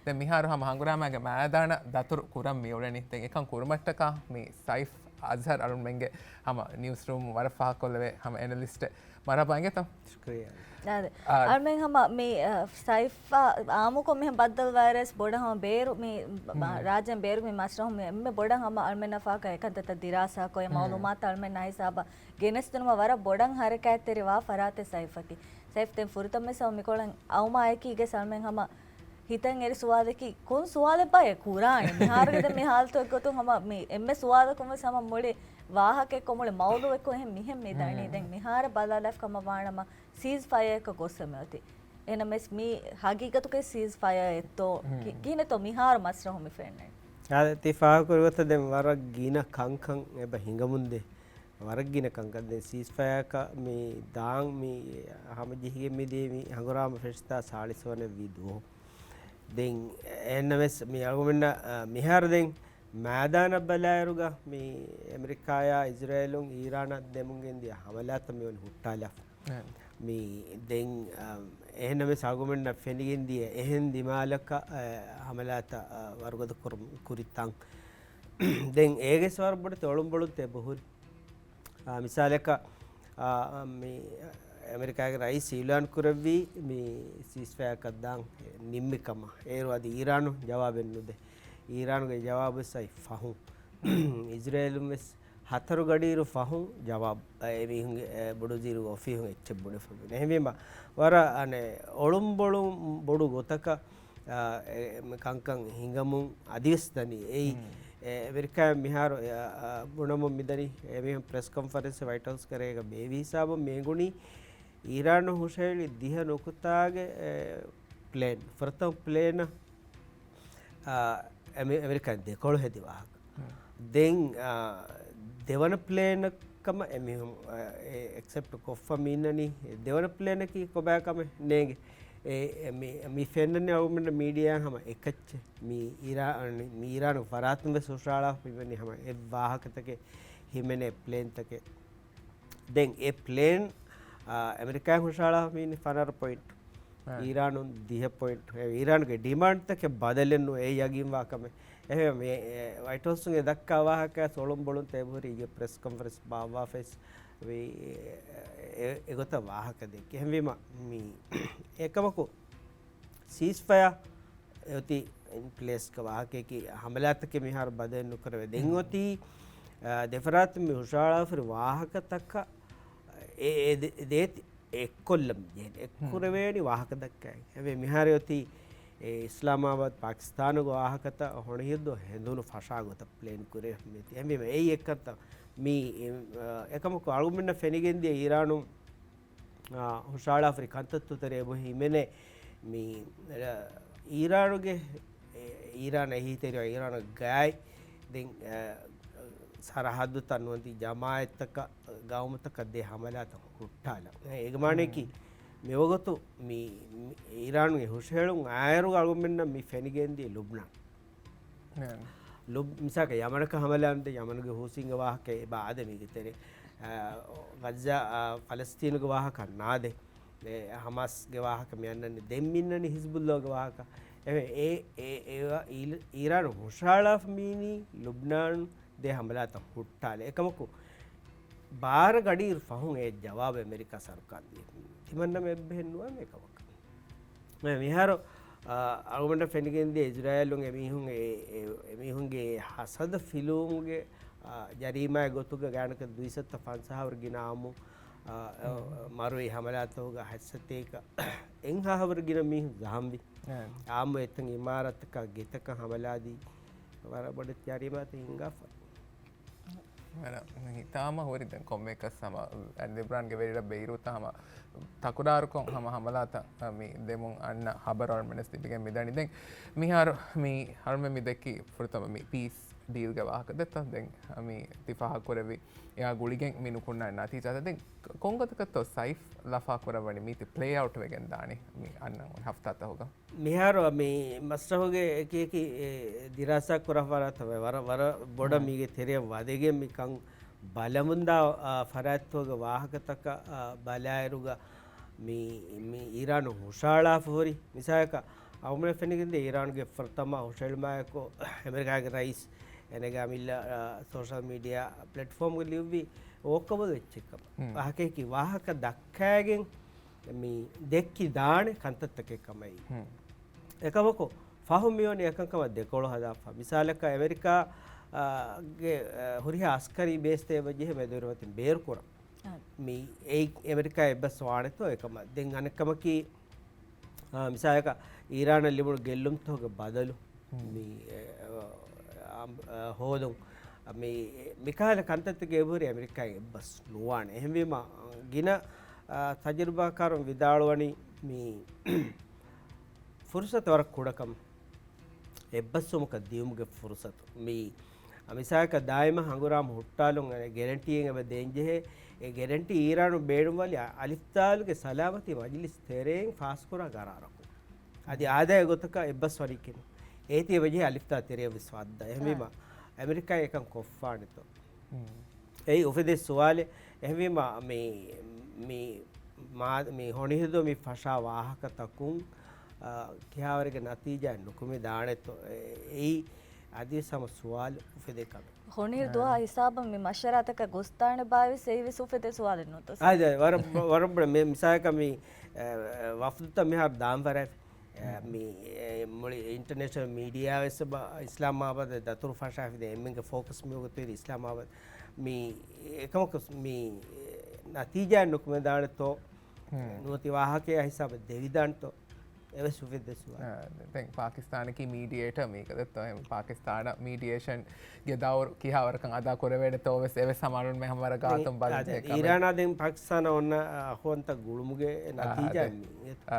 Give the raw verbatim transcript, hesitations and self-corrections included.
ދެން މިހާރު ހަމަ ހަނގުރާމައިގެ މައިދާނަށް ދަތުރު ކުރަން މިއުޅެނީ. ދެން އެކަން ކުރުމަށްޓަކާ މި ސައިފް އަޒްހަރް އަޅުންމެންގެ ހަމަ ނިއުސްރޫމް ވަރަށް ފާހަގަކޮށްލެވޭ ހަމަ އެނަލިސްޓެއް. މަރުހަބާ އިނގޭތަ؟ ޝުކުރިއްޔާ. އާދެ. އާ. އަޅުމެން ހަމަ މި، އަ، ސައިފްއާ އާއްމުކޮށް މިހެން ބައްދަލުވާއިރުވެސް ބޮޑަށް ހަމަ ބޭރު މި، މަ-، ހުން. ރާއްޖޭން ބޭރު މި މަސްރަހުން މި އެންމެ ބޮޑަށް ހަމަ އަޅުމެންނަށް ފާހަގަ އެކަންތައްތައް ދިރާސާކޮށް އެ ހުން. މައުލޫމާތު އަޅުމެންނާ ހިސާބަށް ގެނެސްދިނުމަށް ވަރަށް ބޮޑަށް ހަރަކާތްތެރިވާ ފަރާތެއް ސައިފަކީ. ސައިފް ދެން ފުރަތަމަވެސް ހަމަ މިކޮޅަށް އައުމާއެކީގަ އަޅުމެން ހަމަ ހިތަށް އެރި ސުވާލަކީ، ކޮން ސުވާލެއްބާ އެ ކުރާނެ؟ މިހާރުގެ ދެން މި ހާލަތު އެއްގޮތުން ހަމަ މި އެންމެ ސުވާލަކުން ވެސް ހަމަ މުޅި ވާހަކައެއްކޮށް މުޅި މައުޟޫއެއްކޮށް އެހެން މިހެން މި ދަނީ. ހުން. ދެން މިހާރަށް ބަލާލާފަ ކަމަށް ވާނަމަ ސީސް ފަޔަރަކަށް ގޮސް މިއޮތީ. އެހެންނަމަވެސް މީ ހަގީގަތުގައި ސީސް ފަޔަރ އެއްތޯ؟ ކި-، ހުން. ކިހިނެއްތޯ މިހާރު މަސްރަހު މި ފެންނަނީ؟ އާދެ، ތި ފާހަގަކުރި ގޮތަށް ދެން ވަރަށް ގިނަ ކަންކަން އެބަ ހިނގަމުންދޭ. ވަރަށް ގިނަ ކަންކަން. ދެން ސީސް ފަޔަރަކަށް މި ދާން މި ހަމަޖެހިގެން މިދިޔަ މި ހަނގުރާމަ ފެށިތާ ސާޅީސް ވަނަ ވީ ދުވަހު. ދެން އެހެންނަމަވެސް މި އަޅުގަނޑަށް، އަ، މިހާރު ދެން މައިދާނަށް ބަލާއިރުގަ މި އެމެރިކާޔާ އިޒްރޭލުން އީރާނަށް ދެމުން ގެންދިޔަ ހަމަލާތައް މިވަނީ ހުއްޓާލާފަ. އެ. މި ދެން، އަ، އެހެންނަމަވެސް އަޅުގަނޑަށް ފެނިގެންދިޔަ އެހެން ދިމާލަކަށް، އަ، ހަމަލާތައް، އަ، ވަރުގަދަ ކުރު-، ކުރި ތަން. ދެން އޭގެސް ވަރަށް ބޮޑެތި އޮޅުންބޮޅުންތައް އެބަހުރި. އާ، މިސާލަކަށް، އާ، މި އެމެރިކާގެ ރައީސް އިއުލާން ކުރެއްވީ މި ސީސްފަޔަރކަށް ދާން ނިންމި ކަމަށް. އޭރު އަދި އީރާނު ޖަވާބެއް ނުދޭ. އީރާނުގެ ޖަވާބު ވެސް އައި ފަހުން. އިޒްރޭލުން ވެސް ހަތަރު ގަޑިއިރު ފަހުން ޖަވާބު، އެ މީހުންގެ، އެ ބޮޑު ވަޒީރުގެ އޮފީހުން އެއްޗެއް ބުނެފަ. އެހެންވީމަ، ވަރަށް އަނެއް އޮޅުންބޮޅުން ބޮޑު ގޮތަކަށް އާ، އެ، މި ކަންކަން ހިނގަމުން އަދިވެސް ދަނީ. އެއީ، ހުން. އެ، އެމެރިކާއިން މިހާރު، އެ، އާ، ބުނަމުން މިދަނީ، އެމީހުން ޕްރެސް ކޮންފަރެންސް ވައިޓް ހައުސްގެ ރޭގަ ބޭއްވި ހިސާބުން މި އެނގުނީ، އީރާނު ހުށަހެޅި ދިހަ ނުކުތާގެ، އެ، ޕްލޭން. ފުރަތަމަ ޕްލޭނަށް، އާ، އެމެ-، އެމެރިކާއިން ދެކޮޅު ހެދި ވާހަކަ. ދެން، އާ، ދެވަނަ ޕްލޭނަށް ކަމަށް އެމީހުން، އާ، އެ އެކްސެޕްޓް ކޮށްފަ މި އިންނަނީ. ދެވަނަ ޕްލޭނަކީ ކޮބާ ކަމެއް ނޭނގެ. އެ، އެ، މި، މި ފެންނަނީ އަޅުގަނޑު މީޑިއާއިން ހަމަ އެކައްޗެއް. މި އީރާ-، މި އީރާނު ފަރާތުން ވެސް ހުށަހަޅާފަ މިވަނީ ހަމަ އެއް ވާހަކަތަކެއް ހިމެނޭ ޕްލޭންތަކެއް. ދެން އެ ޕްލޭން، އާ، އެމެރިކާއިން ހުށަހަޅާފަ މި އިންނަނީ ފަނަރަ ޕޮއިންޓް. އެ. އީރާނުން ދިހަ ޕޮއިންޓް. އެ، އީރާނުގެ ޑިމާންޑްތަކެއް ބަދަލެއް ނުވޭ ޔަގީންވާ ކަމެއް. އެހެން މި، އެ، ވައިޓް ހައުސުން އެ ދައްކާ ވާހަކަ އޮޅުންބޮޅުންތައް އެބަހުރި އިއްޔެ ޕްރެސް ކޮންފަރެންސް ބާއްވާފަވެސް ވީ، އެ، އެ، އެގޮތަށް ވާހަކަ ދެއްކި. އެހެންވީމަ މި އެކަމަކު ސީސްފަޔާ އެއޮތީ އިން ޕްލޭސްގެ ވާހަކަޔަކީ ހަމަލާތަކެއް މިހާރު ބަދަލެއް ނުކުރެވޭ. ދެން އޮތީ، އާ، ދެފަރާތުން މި ހުށަހަޅާފަހުރި ވާހަކަތަކަށް އެ، އެ ދެ-، ދޭތި އެއްކޮށްލަން ޖެހޭ، އެއްކުރެވޭނީ ވާހަކަ ދައްކައި. އެވެ، މިހާރު އޮތީ އެ އިސްލާމާބާދް ޕާކިސްތާނުގެ ވާހަކަތައް ހޮނިހިއްދު ހެނދުނު ފަށާ ގޮތަށް ޕްލޭން ކުރޭ މި ތި-، އެހެންވީމަ އެއީ އެއްކަންތައް މީ، އެ، އެކަމަކު އަޅުގަނޑަށް ފެނިގެންދިޔަ އީރާނު، އާ، ހުށަހަޅާފަހުރި ކަންތައްތައް ތެރޭ އެބަހުރި ހިމެނޭ މި، އެ، އީރާނުގެ، އެ، އީރާން އެހީތެރިވާ އީރާނަށް ގާތް ދެން، އެ، ސަރަހައްދުތައް ނުވަތަ ޖަމާއަތްތަކަށް ގައުމުތަކަށް ދޭ ހަމަލާތައް ހުއްޓާލަން. އެ، އޭގެ މާނަޔަކީ، މިވަގުތު މި، މި އީރާނުގެ ހުށަހެޅުން އާއިރު އަޅުގަނޑުމެންނަށް މި ފެނިގެންދިޔަ ލުބްނާން. ނޭ. ލުބް-، މިސާލަކަށް ޔަމަނަކަށް ހަމަލާން ދޭ، ޔަމަނުގެ ހޫސީންގެ ވާހަކަ އެބަ އާދެ މީގެ ތެރޭ. އާ، ޣައްޒާ، އާ، ފަލަސްތީނުގެ ވާހަކަ ނާދޭ. އެ، ހަމާސްގެ ވާހަކަ މި އަންނަނީ. ދެން މި އިންނަނީ ހިޒްބުއްލާގެ ވާހަކަ. އެ، އެ، އެ، އެ، އީ-، އީރާނު ހުށަހަޅާފަ މީނީ ލުބްނާން ދޭ ހަމަލާތައް ހުއްޓާލެ. އެކަމަކު، ބާރަ ގަޑިއިރު ފަހުން އެ ޖަވާބު އެމެރިކާ ސަރުކާރު ދީ. ތިމަންނަމެ އެއްބަހެއް ނުވާ މި ކަމަކަށް. މި-، މިހާރު، އާ، އަޅުގަނޑަށް ފެނިގެންދިޔަ އިޒްރާއީލުން އެމީހުން އެ-، އެ-، އެމީހުންގެ ހަސަދަ ފިލުވުމުގެ، އާ، ޖަރީމާގެ ގޮތުގަ ގާނަކަށް ދުއިސައްތަ ފަންސާހަވަރު ގިނަ އާއްމު، އާ، މަރުވި ހަމަލާތަކުގަ ހަތްސަތޭކަ އެއްހާހަވަރު ގިނަ މީހުން ޒަހަމްވި. އާއްމު އެތައް އިމާރާތްތަކާ ގެތަކަށް ހަމަލާދީ ވަރަށް ބޮޑެތި ޖަރީމާތައް ހިނގާފަ. ވަރަށް ހިތާމަ ހުރި ދެން ކޮންމެއަކަސް ހަމަ ލިބްނާންގެ ވެރިރަށް ބެއިރޫތަށް ހަމަ ތަކުރާރުކޮށް ހަމަ ހަމަލާތައް މި ދެމުން އަންނަ ހަބަރު އަޅުމެންވެސް ލިބިގެން މިދަނީ. ދެން މިހާރު މި އަޅުމެން މި ދެއްކި ފުރަތަމަ މި ޕީސް ޑީލްގެ ވާހަކަ ދެއްތަ؟ ދެން މި ތި ފާހަގަކުރެއްވި އެއާ ގުޅިގެން މި ނުކުންނާ ނަތީޖާތައް. ދެން ކޮންގޮތަކަށްތޯ ސައިފް ލަފާ ކުރައްވަނީ މީތި ޕްލޭ އައުޓް ވެގެން ދާނީ މި އަންނަ ހަފްތާތަކުގަ؟ މިހާރު މި މަސްރަހުގެ އެކި އެކި، އެ، ދިރާސާ ކުރާ ފަރާތަށް ވަރަށް، ވަރަށް ބޮޑަށް މީގެ ތެރެއަށް ވަދެގެން މިކަން ބަލަމުންދާ، އާ، ފަރާތްތަކުގެ ވާހަކަތަކަށް، އާ، ބަލާއިރުގަ މި، މި އީރާނު ހުށަހަޅާފަ ހުރި މިސާލަކަށް، އަޅުގަނޑަށް ފެނިގެންދޭ އީރާންގެ ފުރަތަމަ ހުށަހެޅުމާއެކު އެމެރިކާގެ ރައީސް އޭނަގެ އަމިއްލަ، އާ، ސޯޝަލް މީޑިއާ ޕްލެޓްފޯމްގަ ލިޔުއްވީ ވޯކަބަލް އެއްޗެއްކަމަށް. މް. ވާހަކައަކީ ވާހަކަ ދައްކައިގެން މި ދެއްކި ދާނެ ކަންތައްތަކެއް ކަމަށް. މް. އެކަމަކު ފަހު މިވަނީ އެކަންކަމަށް ދެކޮޅު ހަދާފަ. މިސާލަކަށް އެމެރިކާ، އާ، ގެ، އާ، ހުރިހާ އަސްކަރީ ބޭސްތައް އެބަޖެހޭ މެދުވެރި ވަތިން ބޭރުކުރަން. އާ. މި އެއީ އެމެރިކާ އެއްބަސް ވާނެތޯ އެކަމަށް. ދެން އަނެއްކަމަކީ، އާ، މިސާލަކަށް އީރާނަށް ލިބުނު ގެއްލުންތަކުގެ ބަދަލު މް. މި، އެ، އަ، އަ، ހޯދުން. މި، މިކަހަލަ ކަންތައްތަކެއް އެބަހުރި އެމެރިކާއިން އެއްބަސް ނުވާނެ. އެހެންވީމަ، ގިނަ، އަ، ތަޖުރިބާކާރުން ވިދާޅުވަނީ މި ފުރުސަތު ވަރަށް ކުޑަކަމަށް. އެއްބަސްވުމަކަށް ދިޔުމުގެ ފުރުސަތު. މި، އަ، މިސާލަކަށް ދާއިމަށް ހަނގުރާމަ ހުއްޓާލުން ގެރެންޓީއެއް އެބަ ދޭންޖެހޭ. އެ ގެރެންޓީ އީރާނު ބޭނުންވާލި އަ، އަލިފްތާލުގެ ސަލާމަތީ މަޖިލިސް ތެރެއިން ފާސްކުރާ ގަރާރަކުން. އަދި އާދައިގެ ގޮތަކަށް އެއްބަސްވަނީކީ ނޫން. އޭތި އެބަޖެހޭ އަލިފްތާ ތެރެއަށްވެސް ވައްދާ. އެހެންވީމަ، އާ. އެމެރިކާ އެކަން ކޮށްފާނެތޯ؟ މް. އެއީ އުފެދޭ ސުވާލެއް. އެހެންވީމަ، މި، މި، މާ، މި ހޮނިހިދު މި ފަށާ ވާހަކަތަކުން، އާ، ކިހާވަރެއްގެ ނަތީޖާ ނުކުމެދާނެތޯ؟ އެ، އެއީ އަދިވެސް ހަމަ ސުވާލު އުފެދޭ ކަމެއް. ހޮނިހިރު ދުވަހާ އާ. ހިސާބަށް މި މަޝްވަރާތަކަށް ގޮސްދާނެ ބާވެސް އެއީވެސް އުފެދޭ ސުވާލެއް ނޫންތޯ؟ އާ، އާދެ، ވަރަށް، ވަރަށް ބޮޑަށް މި މިސާލަކަށް މި، އެ، އެ، ވަފްދުތައް މިހާރު ދާން ވަރަށް، އެ، މް. މި، އެ، މުޅި އިންޓަރނޭޝަނަލް މީޑިއާ ވެސް ބަ-، އިސްލާމާބާދަށް ދަތުރު ފަށާފި ދެ އެންމެންގެ ފޯކަސް މިވަގުތު އިސްލާމާބާދަށް. މި އެކަމަކު މި ނަތީޖާ ނުކުމެދާނެތޯ؟ މް. ނުވަތި ވާހަކައާ ހިސާބަށް ދެވިދާނެތޯ؟ އެވެސް އުފެދޭ ސުވާލެއް. އާ، ދެން ޕާކިސްތާނަކީ މީޑިއޭޓަރ މީގަ ދެއްތޯ؟ އެހެން ޕާކިސްތާނަށް މީޑިއޭޝަންގެ ދައުރު ކިހާވަރަކަށް އަދާ ކުރެވޭނެތޯ ވެސް އެވެސް ހަމަ އަޅުގަނޑުމެން ހަމަވަރަށް ގާތުން ބަލަންޖެހޭ ކަމެއް. އީރާނާ ދެން ޕާކިސްތާނަށް އޮންނަ އަހުވަންތައް ގުޅުމުގެ އާ، ނަތީޖާ ދެން. މީ. އާ،